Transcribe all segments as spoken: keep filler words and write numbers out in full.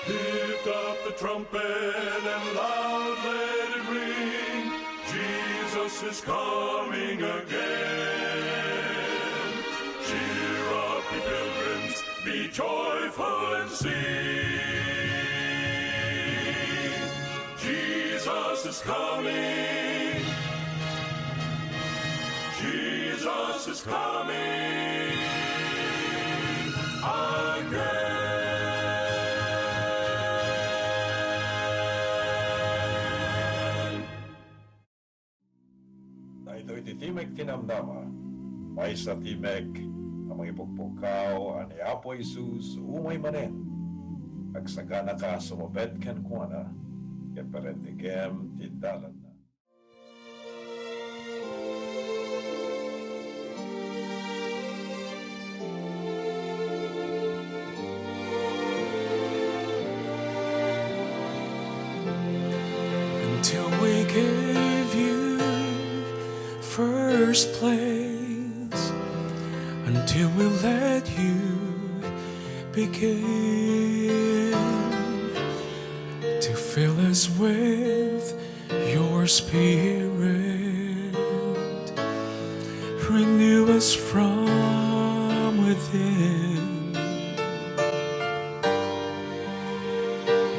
Lift up the trumpet and loud let it ring. Jesus is coming again. Cheer up, ye pilgrims, be joyful and sing. Jesus is coming. Jesus is coming again. Daytoy ti Timek ti Namnama, maysa timek a mangipukpukkaw a ni Apo Jesus umay manen. Agsaganaka a sumabet kenkuana, ket parentegem ti dalanna. Until we give you first place, until we let you begin to fill us with your spirit, renew us from within.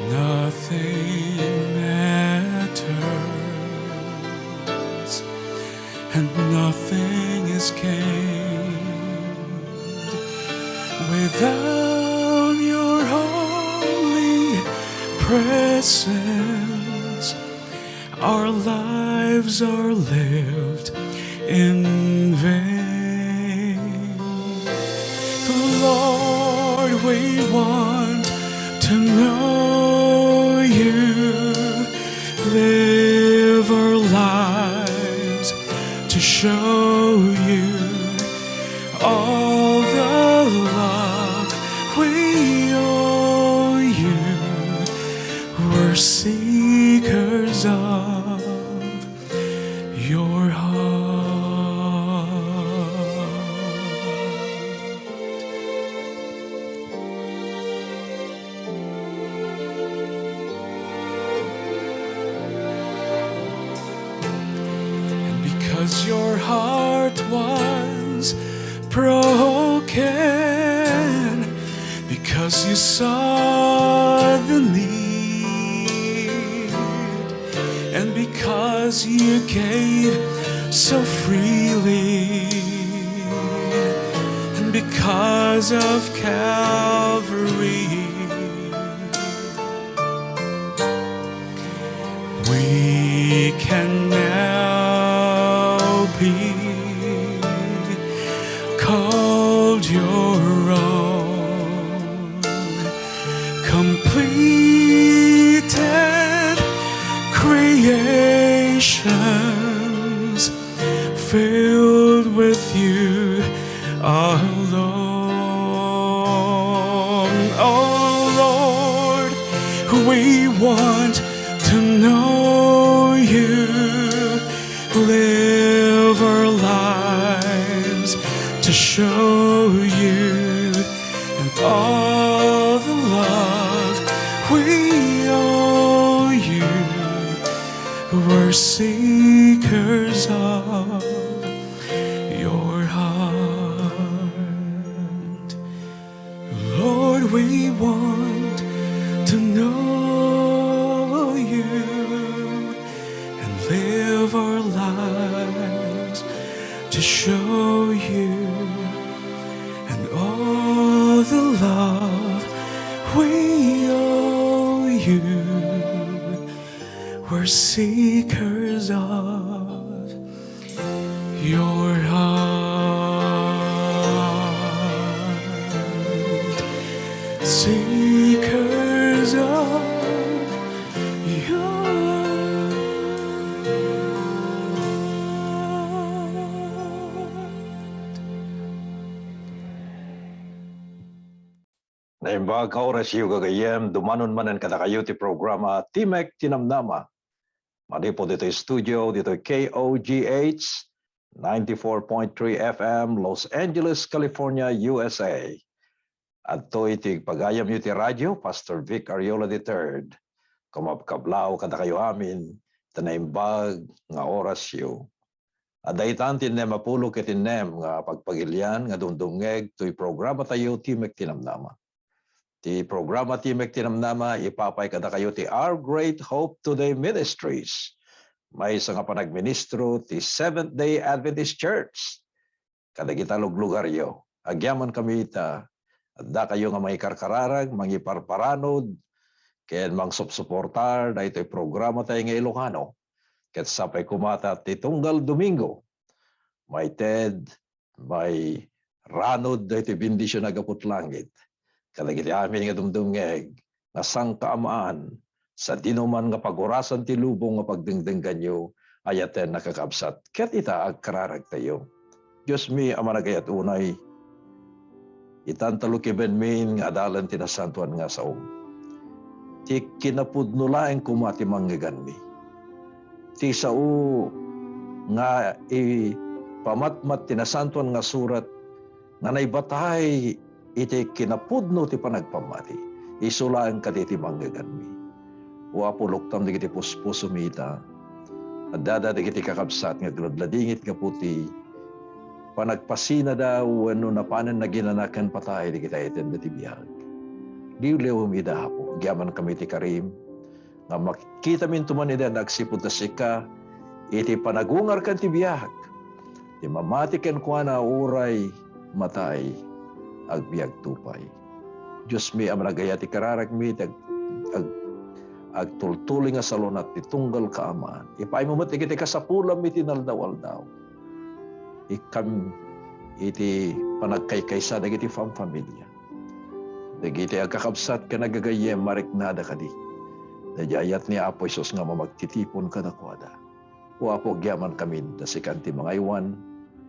Nothing matters and nothing is gained without your holy presence. Our lives are lived in vain. Lord, we want to know you, live our lives to show you all the love we owe you. We're seekers of your heart. And because your heart was broken, because you saw the need, and because you gave so freely, and because of Calvary, we can now be called your own. Completed creations filled with you alone. Oh Lord, we want to know you, live our lives to show you, and all the love we owe you. We're seekers of your heart. Lord, we want to know you and live our lives to show you and all the love we owe you. We're seekers of your heart, seekers of your heart. Naimbag a orasyo, gagayyem, dumanon manen kadakayo ti programa Timek ti Namnama. Manipud ditoy studio, ditoy K O G H, ninety-four point three F M, Los Angeles, California, U S A. Adtoy ti pagayamyo ti radio, Pastor Vic Ariola the third. Kumakablaw kadakayo amin, ta naimbag nga orasyo. Adda itan ti nem a pulo ket nem nga pagpagilian nga dumdumngeg toy programa tayo, Timek ti Namnama. Ti programa Timek ti Namnama, ipapay kadakayo ti Our Great Hope Today Ministries. Maysa nga panagministro ti Seventh-day Adventist Church kadagita luglugaryo. Agyamankami ta addakayo nga mangikarkararag, mangiparparanod, ken mangsupsuportar daytoy programa tayo nga Ilocano. Ket sapay koma ta ti tunggal Domingo, maited, mairanod daytoy bendision a gapu ti langit kadagiti amin nga dumdumngeg nga sangkaamaan, sadinoman nga pagorasan ti lubong nga pagdengdengganyo, ayaten a kakabsat. Ket ita, agkararagtayo. Diosmi a managayat unay, itan ta lukibenmin nga adalan ti nasantoan nga saom. Ti kinapudno laeng koma ti mangngeganmi. Ti sao nga ipamatmat ti nasantoan nga surat nga naibatay iti kinapudno ti panagpammati, isu laeng kadi ti mangngeganmi. O Apo, luktam dagiti puspusomi ita. Addada dagiti kakabsat nga agladladingit gapu ti panagpasinada wenno napanen naginana ken patay dagiti ayatenda ti biag. Liwliwem ida, Apo, agyamankami ti karim, nga makitaminto man ida agsipud ta sika iti panagungar ken ti biag, ti mamati kenkuana uray matay, agbiagto pay. Diosmi a managayat ti kararagmi, ti ag-, ag-, agtultuloy nga salunat ti tunggal kaamaan. Ipaaymo met dagiti kasapulanmi ti inaldaw-aldaw. Ikkam iti panagkaykaysa dagiti famfamilia. Dagiti agkakabsat ken agagayyem, mariknada kadi. Daydiay ayat ni Apo Jesus nga mamagtitipon kadakuada. O Apo, agyamankami ta sikan ti mangaywan,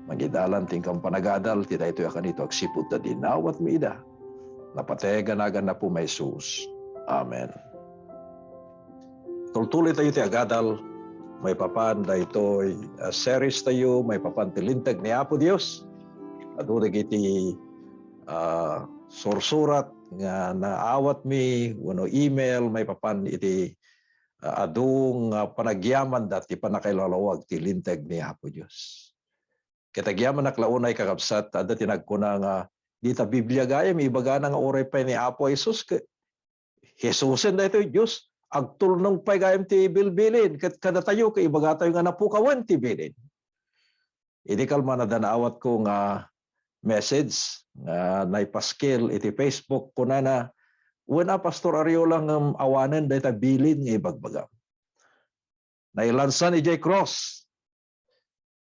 mangidalan ti inkam panagadal ti daytoy a kanito agsipud ta dinawatmi ida. Napateg a nagan ni Apomi Jesus. Amen. Tultuloy tayo ti agadal maipapan daytoy a series tayo maipapan ti Linteg ni Apo Dios. Adu dagiti, ah, sursurat nga naawatmi wenno email maipapan iti, ah, adu nga panagyamanda ti pannakailawlawag ti Linteg ni Apo Dios. Ket agyamanak la unay, kakabsat, adda ti nagkuna nga, "Dita Biblia gayam, ibagana nga uray pay ni Apo Jesus ket Jesusen daytoy Dios, agtulnong pay gayam ti bilbilin, ket kadatayo ket ibagatayo nga napukawen ti bilin." Idi kalman, adda naawatko nga message nga naipaskil iti Facebook, kunana, "Wen a, Pastor Ariola, ngem awanen dayta bilin nga ibagbagam. Nailansan idiay cross."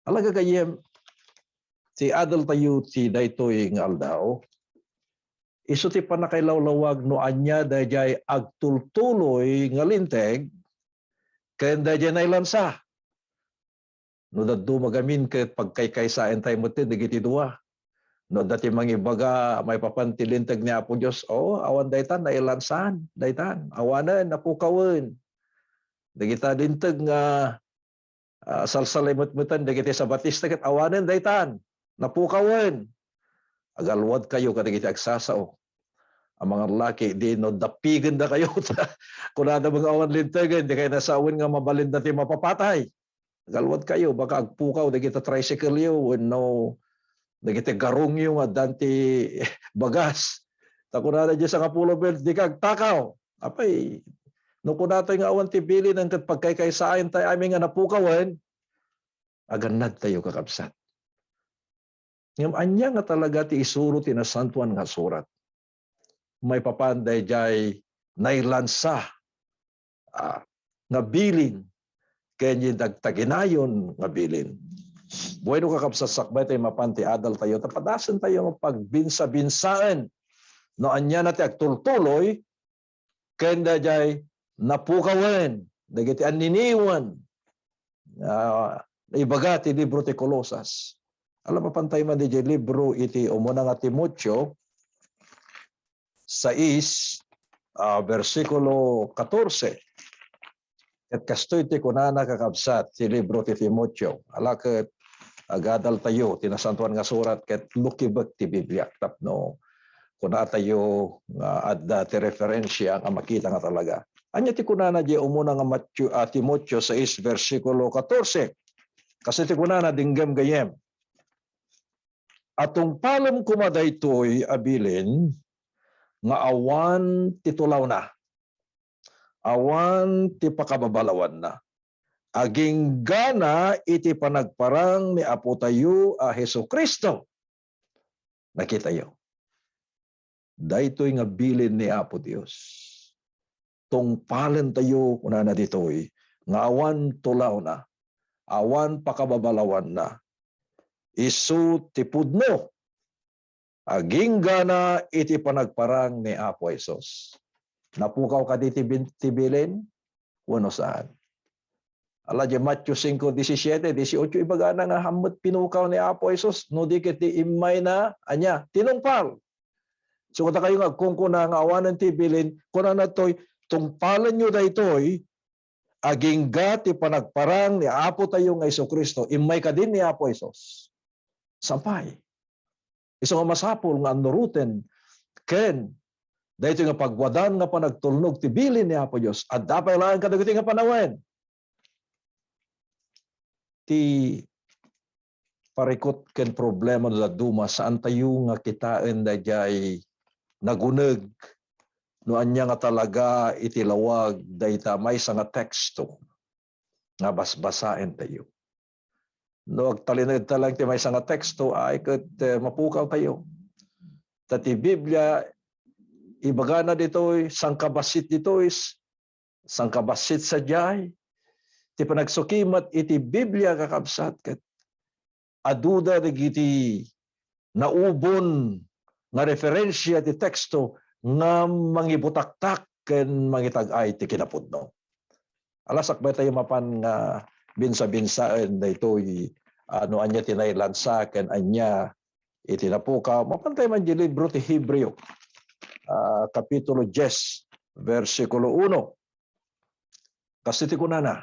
Alagagayyem, ti adaltayo ti daytoy nga aldaw, isu ti pannakailawlawag no ania daydiay agtultuloy nga Linteg ken daydiay nailansa. No dadduma gamin ket pagkaykaysaentayo met dagiti dua. No adda ti mangibaga maipapan ti Linteg ni Apo Dios, "O, awan daytan, nailansan daytan. Awanen, napukawen." Dagita Linteg nga, ah, salsalimetmetan dagiti Sabatista ket awanen daytan, napukawen. Agalwadkayo kadagiti agsasao. Amangan laki, di no dapigenda kayo, ta kunada nga awan Lintegen, di kayo nasawen nga mabalinda ti mapapatay. Agalwadkayo, baka agpukaw dagiti tricycle yo, wenno dagiti garong yo nga addan ti bagas. Ta kunada diay sangapulo belt, "Dika agtakaw." Apay, no kunatayo nga awan ti bilin ket pagkaykaysaentayo amin nga napukawen, agannadtayo, kakabsat. Ngem ania nga talaga ti isuro ti Nasantoan nga Surat maipapan daydiay nailansa, ah, nga bilin ken diay nagtaginayon nga bilin? Bueno, kakabsat, sakbay tayo mapan ti adaltayo, ta padasentayo nga pagbinsa-binsaen no ania na ti agtultuloy ken daydiay napukawen dagiti anniniwan, ah, naibaga ti libro ti Colosas. Ala, mapan tayo man daydiay libro iti umuna nga Timoteo sais, ah, bersikulo katorse. Ket kastoy ti kunana, kakabsat, ti libro ti Timoteo. Ala ket agadaltayo ti Nasantoan nga Surat ket lukibek ti Biblia tapno kunatayo nga adda ti referensia nga makita nga talaga. Ania ti kunana diay umuna nga Mateo, ah, Timoteo sais, bersikulo katorse? Kastoy ti kunana, denggem gayyem. A tungpalem koma daytoy a bilin nga awan ti tulawna, awan ti pakababalawanna, aginggana iti panagparang ni Apotayo a Jesu-Cristo. Nakitayo. Daytoy nga bilin ni Apo Dios. Tungpalentayo, kunana ditoy, nga awan tulawna, awan pakababalawanna. Isu ti pudno, aginggana iti panagparang ni Apo Jesus. Napukaw kadi ti bin-, ti bilin? Wenno saan? Ala, di Mateo singko disisiete, dieciocho, ibagana nga hammet pinukaw ni Apo Jesus, no di ket ti immayna, ania, tinungpal. So, kadakayo nga agkunkuna nga awanen ti bilin, kunana toy, tungpalenyo daytoy, agingga ti panagparang ni Apo tayo nga Jesu-Cristo. Immay kadin ni Apo Jesus. Sampay. Isu nga masapul nga annuroten ken daytoy nga pagwadan nga panagtulnog ti bilin ni Apo Dios. Adda pay laeng kadagiti nga panawen. Ti parikut ken problema no dadduma, saan tayo nga kitaen daydiay naguneg no ania nga talaga iti lawag dayta maysa nga teksto nga basbasaen tayo. No agtalinaed ta laeng ti maysa nga teksto, ay ket, eh, mapukaw tayo. Ta ti Biblia, ibagana ditoy, sangkabassit ditoy, sangkabassit sadiay ti panagsukimat iti Biblia, kakabsat, ket aduda dagiti naubon nga referensia ti teksto nga mangibutaktak ken mangitag-ay ti kinapudno. Ala, sakbay tayo mapan nga binsa-binsaen daytoy, ah, no ania ti nailansa ken ania iti napukaw. Mapan tayo man di libro ti Hebreo, ah, Kapitulo dies, bersikulo uno. Kastoy ti kunana,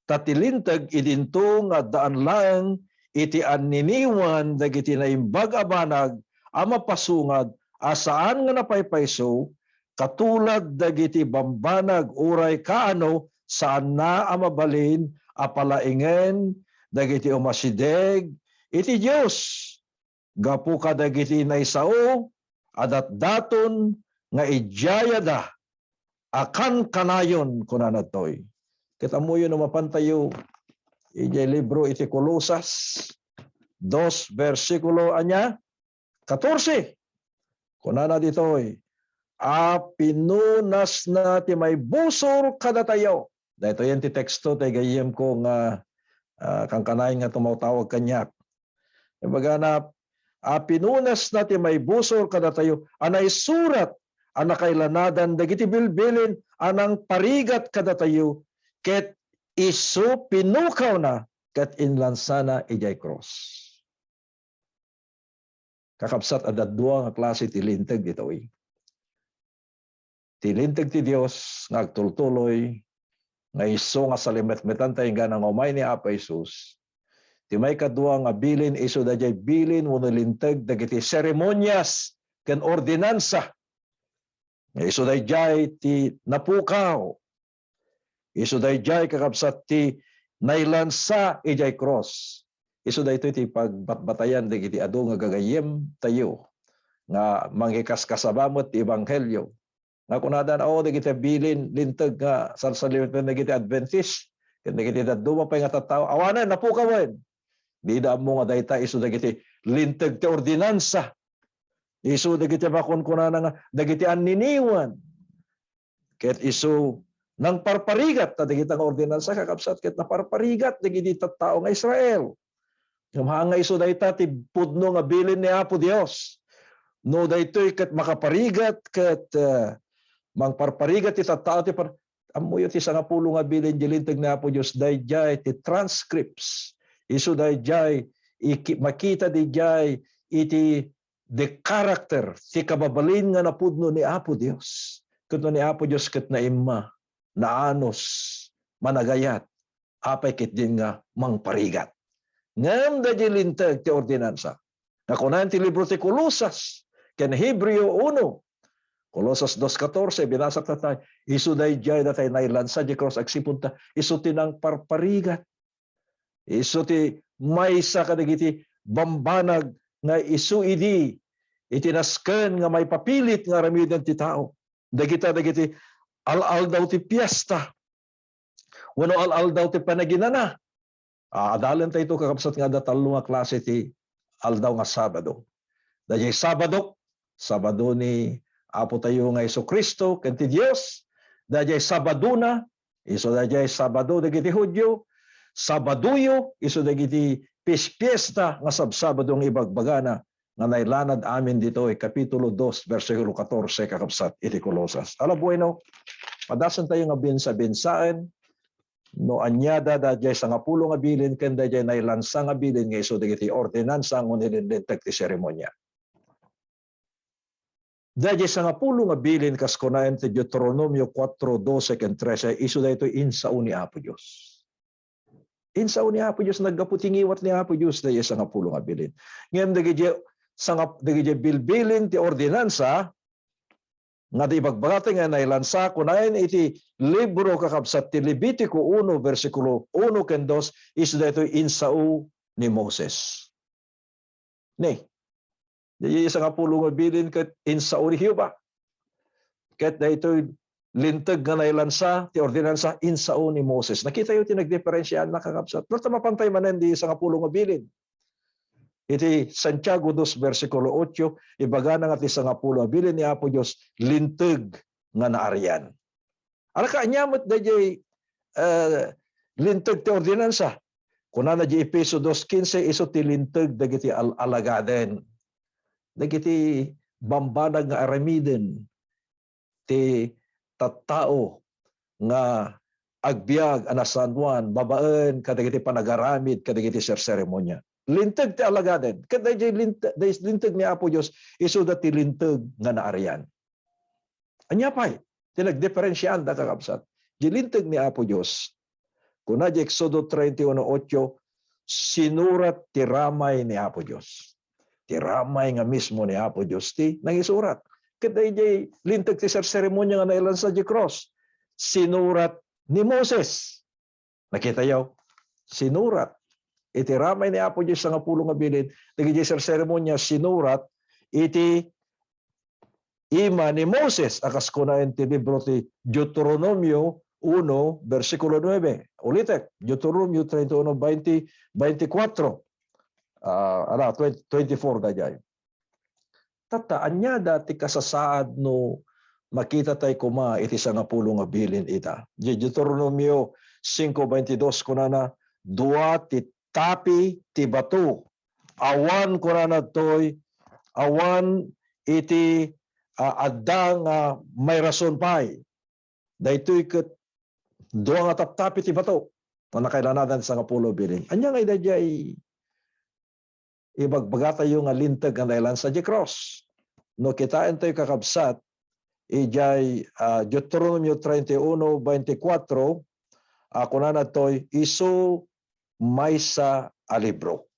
Ta ti linteg idinto nga addaan laeng iti anniniwan dagiti naimbag a banag a mapasungad a saan nga napaypayso, katulad dagiti bambanag uray kaano saanna a mabalin a palaingen dagiti umasideg iti Dios gapu kadagiti naisao a datdaton nga idiayada a kankanayon, kunana ditoy. Ket ammoyo no mapan tayo idiay libro iti Colosas dos, bersikulo ania? Katorse. Kunana ditoy, a pinunasna ti maibusor kadatayo. Daytoyen ti teksto ti gayyemko nga, ah, kankanayon nga tumawtawag kaniak. Ibagana, a pinunasna ti maibusor kadatayo a naisurat a nakailanadan dagiti bilbilin a nangparigat kadatayo, ket isu pinukawna ket inlansana idiay krus. Kakabsat, adda dua nga klase ti linteg ditoy. Ti linteg ti Dios nga agtultuloy, nga isu nga salimetmetan ta inggana nga umay ni Apo Jesus. Ti maikadua nga bilin, isu daydiay bilin wenno linteg dagiti seremonias ken ordinansa. Nga isu daydiay ti napukaw. Isu daydiay, kakabsat, ti nailansa idiay krus. Isu daytoy ti pagbatbatayan dagiti adu nga gagayyem tayo nga mangikaskasaba met ti ebanghelio. Nga kunada, "O, dagiti bilin, linteg nga salsalimetan dagiti Adventist, ken dagiti dadduma pay nga tattao, awanen, napukawen." Dida ammo nga dayta isu dagiti linteg ti ordinansa. Isu dagiti makunkunana nga dagiti anniniwan. Ket isu nangparparigat ta dagita nga ordinansa, kakabsat, ket naparparigat dagiti tattao nga Israel. Ngem haan nga isu dayta ti pudno nga bilin ni Apo Dios. No daytoy ket makaparigat ket, eh, mangparparigat ti tattao ti par-, ammoyo ti sangapulo nga bilin ti linteg ni Apo Dios, daydiay ti transcripts. Isu daydiay iki-, makita daydiay iti the character, ti kababalin nga napudno ni Apo Dios. Ket no ni Apo Dios ket naimma, naanus, managayat, apay ketdin nga mangparigat? Ngem daydiay linteg ti ordinansa, nga kunan ti libro ti Colosas, ken Hebreo uno. Colosas dos catorce, binasak ta tay, isu daydiay datay nailansa di cross agsipud ta, isu ti nangparparigat. Isu ti maysa kadagiti bambanag nga isu idi iti nasken nga maipapilit nga aramiden ti tao. Dagita dagiti al-aldaw ti piesta wenno al-aldaw ti panaginana. Ah, adalen tayo ito, kakabsat, nga adda tallo nga klase ti aldaw nga Sabado. Dayjay Sabado, Sabado ni Apo tayo nga Jesu-Cristo ken ti Dios. Dayjay Sabadona, isu dayjay Sabado dagiti Judio. Sabadoyo, isu dagiti pispiesta nga Sabsabado nga ibagbagana nga nailanad amin ditoy kapitulo dos, bersikulo katorse, kakabsat, iti Colosas. Ala bueno, padasen tayo nga binsa-binsaen no ania da dayjay sangapulo nga bilin ken dayjay nailansa nga bilin nga isu dagiti ordinansa nga nilinlinteg ti seremonia. Dayjay sangapulo nga bilin, kas kunaen ti Deuteronomio kuatro dose ken trese, isu daytoy insao ni Apo Dios. Insao ni Apo Dios, naggapu ti ngiwat ni Apo Dios dayjay sangapulo nga bilin. Ngem dagiti sangap-, dagiti bilbilin ti ordinansa nga di ibagbagata nga nailansa, kunaen iti libro, kakabsat, ti Levitico uno, bersikulo uno ken dos, isu daytoy insao ni Moses. Ni, dayjay sangapulo nga bilin ket insao ni Jehovah. Ket daytoy linteg nga nailansa, ti ordinansa, insao ni Moses. Nakitayo ti nagdiferensiaanna, kakabsat. No ta mapantay manen di sangapulo nga bilin. Iti Santiago dos, bersikulo otso, ibagana nga ti sangapulo nga bilin ni Apo Dios, linteg nga naarian. Alaka, ania met dayjay, eh, linteg ti ordinansa? Kunana di Efeso dos quince, isu ti linteg dagiti al-, alagaden. Dagiti bambanag nga aramiden ti tattao nga agbiag a nasantoan babaen kadagiti panagaramid kadagiti serseremonia. Linteg ti alagaden. Ket dayjay linte-, day-, linteg ni Apo Dios, isuda ti linteg nga naarian. Ania pay ti nagdiferensiaanda, kakabsat? Di linteg ni Apo Dios, kuna di Exodo treinta y uno ocho, sinurat ti ramay ni Apo Dios. Ti ramay nga mismo ni Apo Dios ti nangisurat. Ket dayjay linteg ti serseremonia nga nailansa di cross, sinurat ni Moses. Nakitayo? Sinurat. Iti ramay ni Apo Dios sangapulo nga bilin, dagiti serseremonia sinurat iti ima ni Moses, a kas kunaen ti libro ti Deuteronomio uno, bersikulo nuebe. Ulitek, Deuteronomio treinta y uno, veinte, veinticuatro. Ah, ala, twenty, twenty-four dayjay. Tatta, ania da ti kasasaad no makita tay koma iti sangapulo nga bilin ita? Di Deuteronomio cinco veintidós kunana, dua ti tapi ti bato. Awan, kunana toy, awan iti, ah, adda nga mairason pay. Daytoy ket dua nga taptapi ti bato. No nakailanadan ti sangapulo bilin. Ania nga ida diay ibagbagatayo nga linteg nga nailansa di cross? No kitaentayo, kakabsat, idiay, ah, Deuteronomio treinta y uno veinticuatro, ah, kunana toy, isu maysa a libro.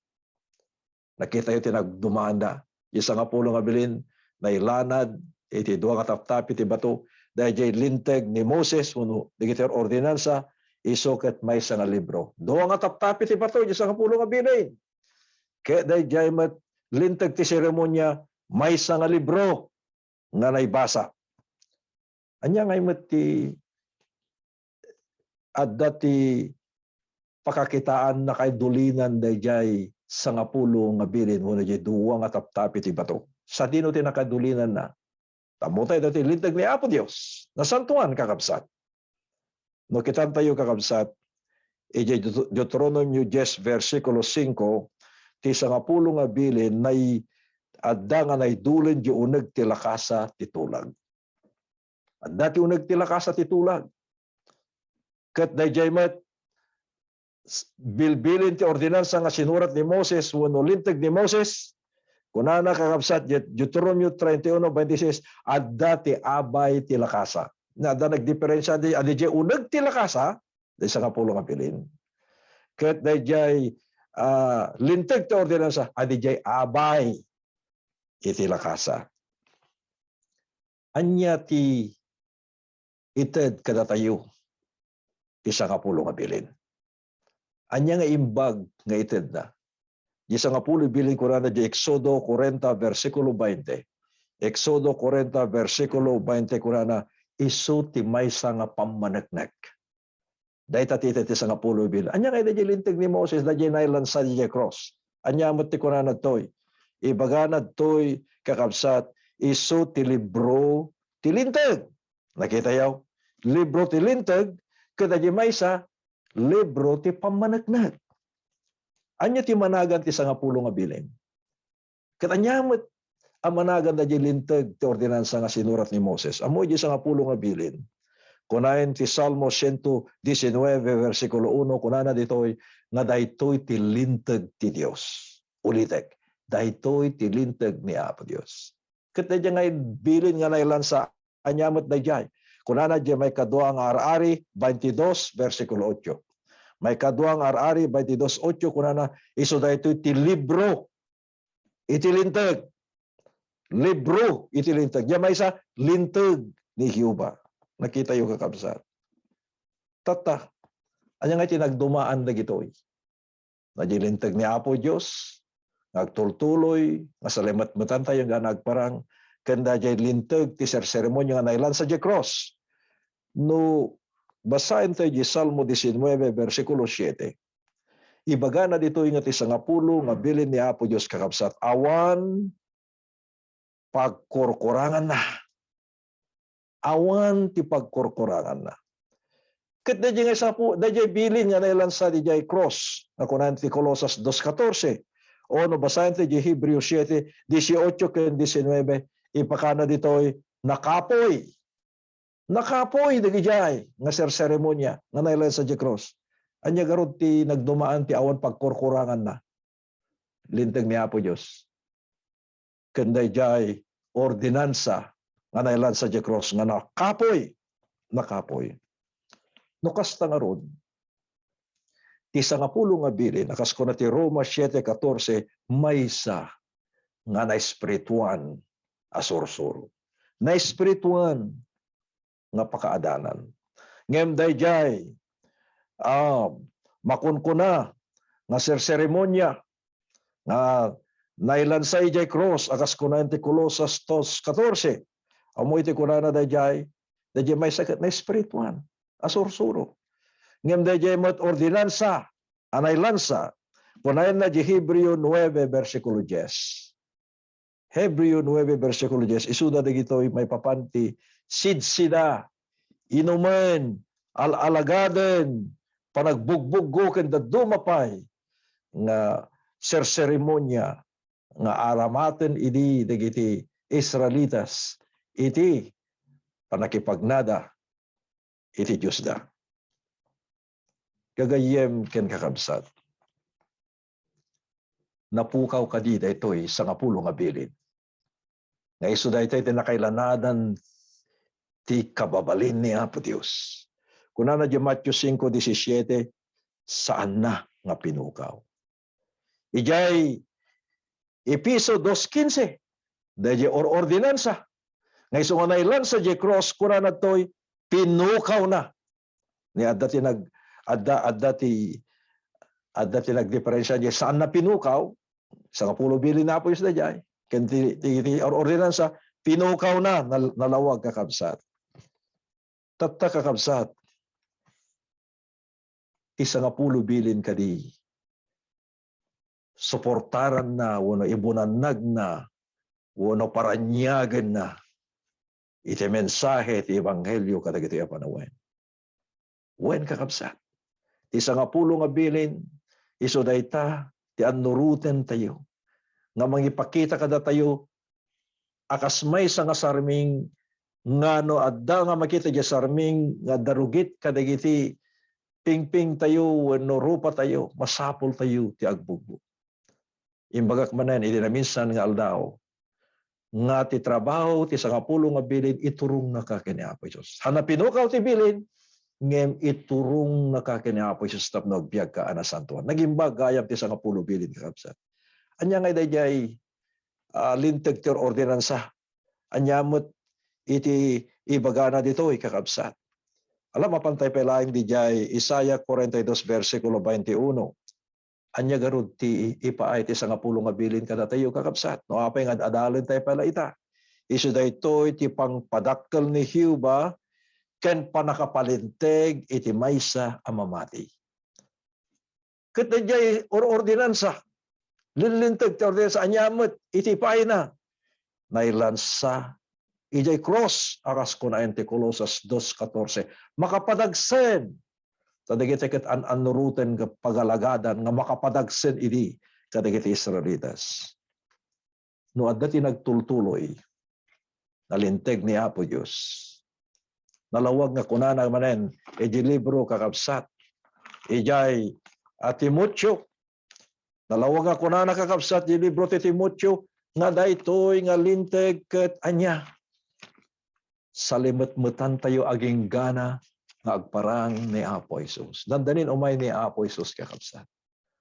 Nakitayo ti nagdumaanda. Di sangapulo nga bilin, nailanad iti dua nga taptapi ti bato, daydiay linteg ni Moses wenno dagiti ordinansa, isu ket maysa nga libro. Dua nga taptapi ti bato, di sangapulo nga bilin. Ket daydiay met linteg ti seremonia, maysa nga libro nga naibasa. Ania ngay met ti adda ti pakakitaanna kay dulinan daydiay sangapulo nga bilin wenno diay dua nga taptapi ti bato? Sadino ti nakadulinanna? Ammotay daytoy linteg ni Apo Dios. Nasantoan, kakabsat. No kitantayo, kakabsat, idiay Deut-, Deuteronomio dies, bersikulo singko, ti sangapulo nga bilin, nay-, adda nga naidulen diay uneg ti lakasa ti tulag. Adda ti uneg ti lakasa ti tulag. Ket daydiay met, s-, bilbilin ti ordinansa nga sinurat ni Moses wenno linteg ni Moses, kunana, kakabsat, Deut-, Deuteronomio treinta y uno veintiséis, adda ti abay ti lakasa. Na, adda nagdiferensia di, adi diay uneg ti lakasa, di sangapulo nga bilin. Ket daydiay, ah, linteg ti ordinansa, adi diay abay iti lakasa. Ania ti ited kadatayo ti sangapulo nga bilin? Ania nga imbag nga itedna? Di sangapulo bilin kunana di Exodo forty, bersikulo twenty. Exodo forty, bersikulo twenty kunana, isu ti maysa nga pammaneknek. Dayta ti, ti, ti sangapulo bilin. Ania ngay daydiay linteg ni Moses, daydiay nailansa daydiay cross? Ania met ti kunana daytoy? Ibagana daytoy, kakabsat, isu ti libro ti linteg. Nakitayo? Libro ti linteg, ket daydiay maysa, libro ti pammaneknek. Ania ti managan ti sangapulo nga bilin? Ket ania met a managan daydiay linteg ti ordinansa nga sinurat ni Moses? Ammo idiay sangapulo nga bilin. Kunaen ti Salmo ciento diecinueve, bersikulo uno, kunana ditoy nga daytoy ti linteg ti Dios. Ulitek, daytoy ti linteg ni Apo Dios. Ket daydiay nga bilin nga nailansa, ania met daydiay? Kunana diay maikadua nga Ar-ari twenty-dos, bersikulo otso. Maikadua nga Ar-ari twenty-dos otso, kunana, isu daytoy ti libro iti linteg. Libro iti linteg. Diay maysa, linteg ni Jehovah. Nakitayo, kakabsat. Tatta, ania nga ti nagdumaan dagitoy? Daydiay linteg ni Apo Dios nga agtultuloy, nga salimetmetantayo nga nagparang, ken daydiay linteg ti serseremonia nga nailansa diay cross. No basaentayo diay Salmo diecinueve, bersikulo siete, ibagana ditoy nga ti sangapulo nga bilin ni Apo Dios, kakabsat, awan pagkurkuranganna. Awan ti pagkurkuranganna. Ket daydiay nga sapu-, daydiay bilin nga nailansa diay cross, nga kunan ti Colosas dos catorce, o no basaentayo diay Hebreo siete, dieciocho ken diecinueve, ipakana ditoy, nakapoy. Nakapoy dagidiay nga serseremonia nga nailansa diay cross. Ania garud ti nagdumaan ti awan pagkurkuranganna? Linteg ni Apo Dios. Ken daydiay ordinansa nga nailansa diay cross nga nakapoy, nakapoy. No kasta ngarud, ti sangapulo nga bilin, a kas kuna ti Roma siete catorce, maysa nga naespirituan a sursuro. Naespirituan nga pakaadanan. Ngem daydiay, ah, makunkuna nga serseremonia nga nailansa idiay cross, a kas kunaen ti Colosas dos catorce. Ammo iti kunana daydiay, daydiay maysa ket naespirituan a sursuro. Ngem daydiay met ordinansa a nailansa, kunaenna di Hebreo nuebe, bersikulo dies. Hebreo nuebe, bersikulo dies, isuda dagitoy maipapan ti sidsida, inumen, al-alagaden, panagbugbuggo ken dadduma pay nga serseremonia nga aramaten idi dagiti Israelitas iti pannakipagnada iti Diosda. Gagayyem ken kakabsat, napukaw kadi daytoy sangapulo nga bilin? Nga isu daytoy ti nakailanadan ti kababalin ni Apo Dios. Kunana di Mateo cinco diecisiete, saanna nga pinukaw. Idiay Efeso dos quince, daydiay or-, ordinansa. Nga isu nga nailansa diay cross, kunana daytoy, pinukawna. Ni adda ti nag-, adda, adda ti, adda ti nagdiferensia diay saanna pinukaw, sangapulo bilin ni Apo Dios daydiay. Ken ti, ti, ti or-, ordinansa, pinukawna, nal-, nalawag, kakabsat. Tatta, kakabsat, ti sangapulo bilin kadi, suportaranna wenno ibunannagna wenno paraniagenna iti mensahe ti ebanghelio kadagitoy a panawen. Wen, kakabsat, ti sangapulo nga bilin, isu dayta ti annurotentayo nga mangipakita kadatayo a kas maysa nga sarming, nga no adda nga makita diay sarming nga adda rugit kadagiti pingpingtayo wenno rupatayo, masapultayo ti agbugbo. Imbagak manen iti naminsan nga aldaw nga ti trabaho ti sangapulo nga bilin, iturongnaka ken ni Apo Jesus. Haan a pinukaw ti bilin, ngem iturongnaka ken ni Apo Jesus tapno agbiagka a nasantoan. Nagimbag gayam ti sangapulo bilin, kakabsat. Ania ngay daydiay, ah, linteg ti ordinansa? Ania met iti ibagana ditoy, kakabsat. Ala, mapan tayo pay laeng didiay Isaiah forty-two, bersikulo twenty-one. Ania garud ti ipaay ti sangapulo nga bilin kadatayo, kakabsat? No apay nga ad-adalen tayo pay la ita. Isu daytoy ti pangpadakkel ni Jehovah ken pannakapalinteg iti maysa a mamati. Ket daydiay or-, ordinansa, linlinteg ti ordinansa, ania met iti ipaayna? Nailansa idiay krus, a kas kunaen ti Colosas dos catorce, makapadagsen. Ta dagiti ket an-, annuroten nga pagalagadan nga makapadagsen idi kadagiti Israelitas. No adda ti nagtultuloy, nalinteg ni Apo Dios. Nalawag nga kunana manen iti libro, kakabsat, idiay a Timoteo. Nalawag nga kunana, kakabsat, iti libro ti Timoteo, nga daytoy nga linteg ket ania? Salimetmetantayo aginggana nga agparang ni Apo Jesus. Dandanin umay ni Apo Jesus, kakabsat.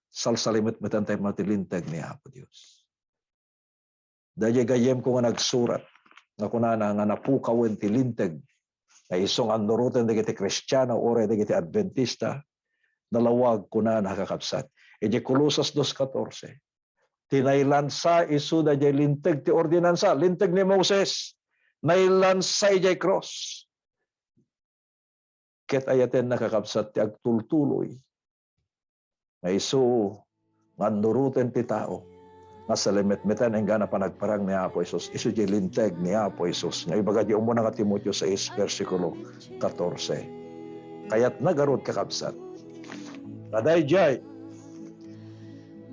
Salsalimetmetantayo met ti linteg ni Apo Dios. Daydiay gayyemko nga nagsurat nga kunana nga napukawen ti linteg nga isu nga annuroten dagiti Kristiano uray dagiti Adventista, nalawag kunana, kakabsat. Iti Colosas dos catorce, ti nailansa isu daydiay linteg ti ordinansa, linteg ni Moses, nailansa idiay krus. Ket ayatenna, kakabsat, ti agtultuloy nga isu nga annuroten ti tao nga salimetmetan enggana panagparang ni Apo Jesus. Isu diay linteg ni Apo Jesus nga ibaga diay umuna nga Timoteo sais, bersikulo catorce. Kayatna garud, kakabsat, nga daydiay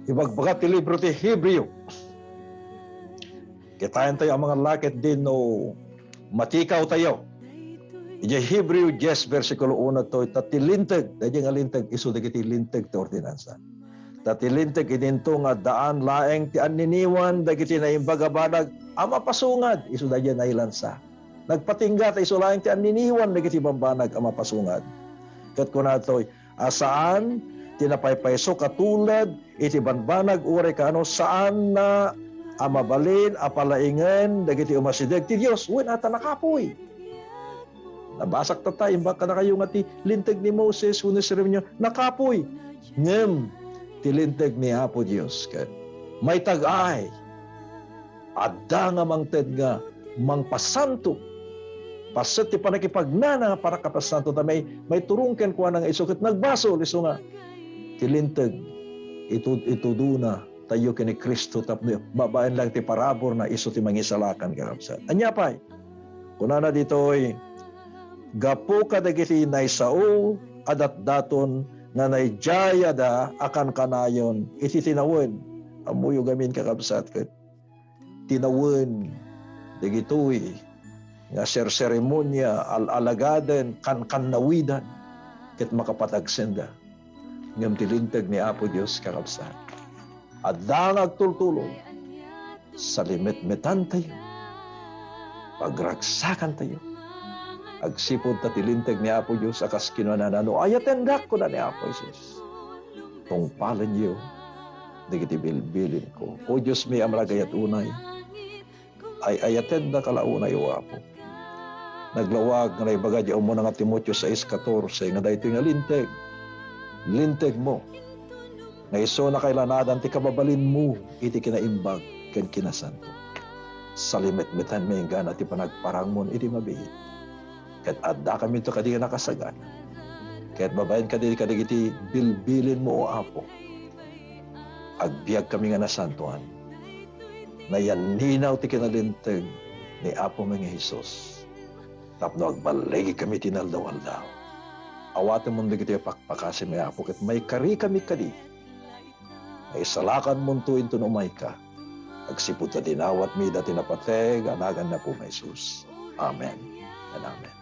ibagbaga ti libro ti Hebreo. Kitaentayo a mangallakit din no matikawtayo. Idiay Hebreo diez, bersikulo uno toy, ta ti linteg, daydiay nga linteg, isu dagiti linteg ti ordinansa. Ta ti linteg idinto nga addaan laeng ti anniniwan dagiti naimbag a banag a mapasungad, isu daydiay nailansa. Nagpatingga ta isu laeng ti anniniwan dagiti bambanag a mapasungad. Ket kuna toy, a saan ti napaypayso katulad iti banbanag uray kano, saanna a mabalin a palaingen dagiti umasideg ti Dios, wen a ta nakapuy. Nabasak tatta, imbag kadakayo nga ti linteg ni Moses wenno ni Jeremia, nakapuy. Ngem ti linteg ni Apo Dios ket maitag-ay. Adda nga mangted nga mangpasanto. Paset ti pannakipagnana nga pannakapasanto, ta may, maiturong kenkuana nga isu ket nagbasol, isu nga ti linteg, itu-, itudona tayo ken ni Cristo tapno babaen lang ti paraburna, isu ti mangisalakan, kakabsat. Ania pay? Kunana ditoy, gapu kadagiti naisao a datdaton nga naidayada a kankanayon iti tinawen. Ammoyo gamin, kakabsat, ket tinawen dagitoy nga serseremonia, al-alagaden, kankannawidan, ket makapatagsenda. Ngem ti linteg ni Apo Dios, kakabsat, adda nga agtultuloy. Salimetmetantayo, pagragsakantayo, agsipud ta ti linteg ni Apo Dios a kas kinunana, "No ayatendak," kuna ni Apo Jesus, "tungpalenyo dagiti bilbilinko." O Dios mi a managayat unay, ay-ayatendaka la unay, O Apo. Naglawag nga naibaga diay umuna nga Timoteo sais katorse nga daytoy nga linteg, lintegmo nga isu nakailanadan ti kababalinmo iti kinaimbag ken kinasanto. Salimetmetanmi enggana ti panagparangmon iti mabiit. Ket addakaminto kadi nga nakasagana. Ket babaen kadi kadagiti bilbilinmo, O Apo, agbiagkami nga nasantoan. Nayanninaw ti kinalinteg ni Apomi nga Jesus tapno agballigikami ti inaldaw-aldaw. Awatenmon dagitoy a pakpakasimi, Apo, ket maikarikami kadi nga isalakanmonto inton umayka, agsipud ta dinawatmi ida ti napateg a nagan ni Apomi Jesus. Amen and amen.